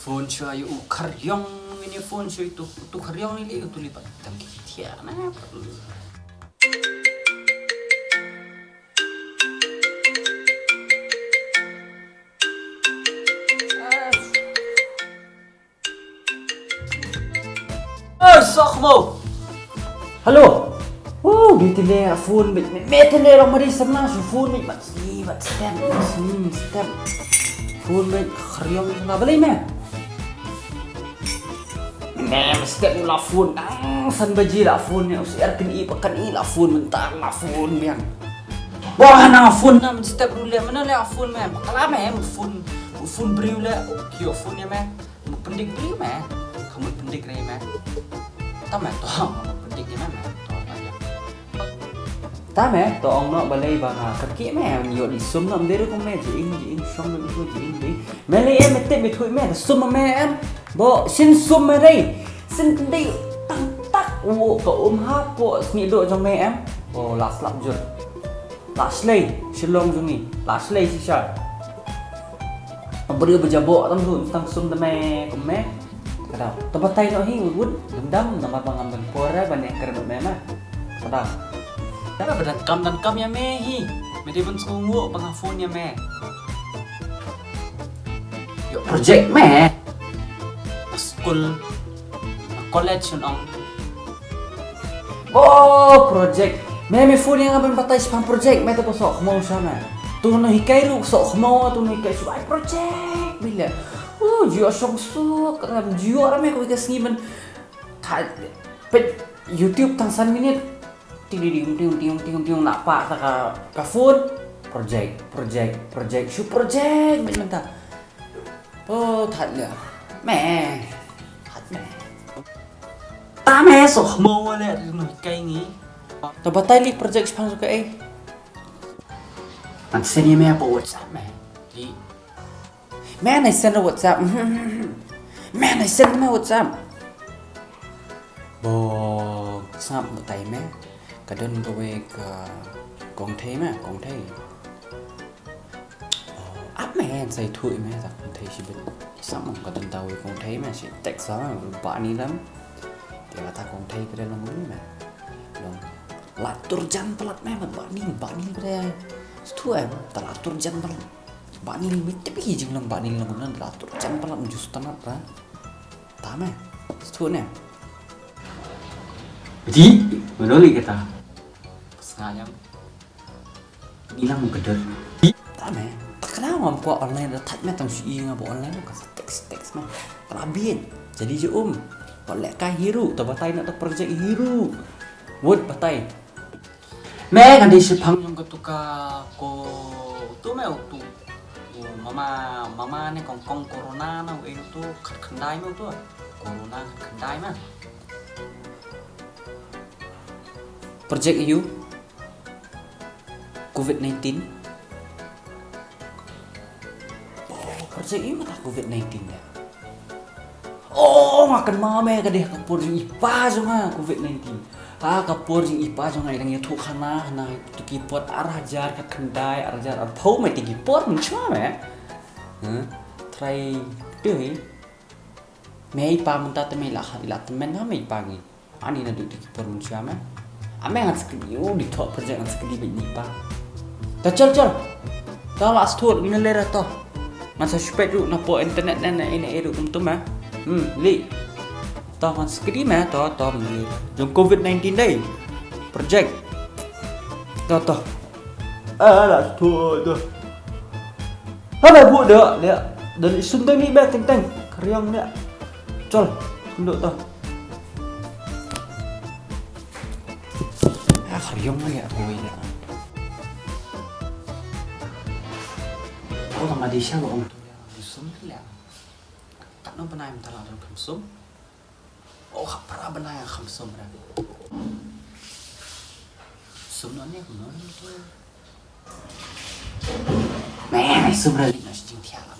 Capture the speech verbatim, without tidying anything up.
Phone shuwa ïa u khariong ini phone shuwa itu, tu khariong ni li, tu li pat tam ki thiah na. Oh, sok mo. Hello. Oh, di tele phone bit. Me, me tele long mari sana su phone bit. Mat si, mat step, mat si, mat step. Phone bit khariong na balai me. Me, mat step la phone. Nang san baji la phone ne. Usi er kan i pakan i la phone mentar la phone biang. Wah, na phone na mat step dule mana le phone me. Kala me phone, phone bri le. Kio phone ya me. Mut pyndik ri me. Ka mut pyndik ri me. Ta me to, mut pyndik ri me me. To ta ya. Ta me to ong no balei ba nga kyrkieh me, ïoh di sum no, mdei ruh kum me, jing jing sum me, jing jing. Me lei em, me tip me thuh me, da sum me em. Bo shin sum me dei. Shin pyndik tang tak u ka um ha ko sngi do jong me em. Bo la slap jur. La slei Shillong jong ngi, la slei shisha. Briew ba jaboh tam tu tang sum da me kum me. Ka daw. Te batai noh hi ngut dum dam namar ba ngam don por ban ïakren bad me ma. Ka daw. Te ba donkam donkam ïa me hi. Me dei ban sngewnguh ba nga phone ïa me. Ïoh project me. Na skul, na college, shu ong. Oh, project. Me, me phone ïa nga ban batai shaphang project, me te ba soh khmaw sha me. Tu no hikai ruh soh khmaw, tu no hikai shu ai project. Bila. Oh, jia shong suk, ram jia ram me ko ka sngi ban. Tha, pet YouTube tang san minit. Ting ting ting ting ting ting na pa ta ka, ka phone. Project, project, project, shu project, me mynta. Oh, that le. Me. That me. Ta me soh mo le ri no kai ngi. To batai li project shipang suka eh. Man seni me apa WhatsApp me. Li. Me na send WhatsApp. Me na send me WhatsApp. Bo sngap batai me. Ka don kawei ka kong thei me, kong thei. Oh, ap me, sa ïathuh ïa me, sa kong thei shibit. Sa mong ka don ta wei kong thei me, shi text sa me, ba ni lam. Te kata kong thei pede long ni me. Long. La tur jan palat me, ba ni, ba ni pede. Sthu em, ta la tur jan palat. Ba ni mi te pi jing long, ba ni long nan la tur jan palat, just tanat ra. Ta me. Sthu ne. Di, menoli kata. Sngajang. Bilang mo keder. Ta me, tak kena ngam ko online da thaj me tang shu i nga ba online ka sa text text me. Rabin. Jadi je um. Ba leh ka hiru, ta batai na ta project hiru. Wot batai. Me kan di shipang jong ka tu ka ko tu me tu. Oh, mama, mama ne kong kong corona na u tu khat khandai me tu. Corona khat khandai me. Project U. Covid nineteen. Oh, project U kata Covid nineteen ya. Oh, nga kynmaw me ka dei ka por jong i pa jong nga Covid nineteen. Ha ka por jong i pa jong nga i dang ïathuh khana, khana tu ki por ar hajar khat khyndai, ar hajar arphew me ti ki por mynshwa me. Huh? Try tu hi. Me i pa mynta te me i la khat i la tymmen ha me i pa ngi. Ani na duk duk ki por mynshwa me. Ame ngan skedi u di thok project ngan skedi bad ni pa. Ta chal chal. Ta la sthur ngi lera to. Ngan sa shpet ruh na po internet ne na ine e ruh kum tu me. Hmm, li. To ngan skedi me to to me. Jong covid nineteen dei. Project. To to. Ah, la sthur to. Haba bu da le. Dan isun dei ni be teng teng. Kriang le. Chal, kunduk to. Ah, khariong lagi aku ini. Oh, sama Disha gua om tu ya. Kham sum tu ya. Kat no benai mentara dalam kham sum. Oh, khap para benai kham sum dah. Sum no ni, sum no ni. Meh, sum dah ni, nasi jing tiada.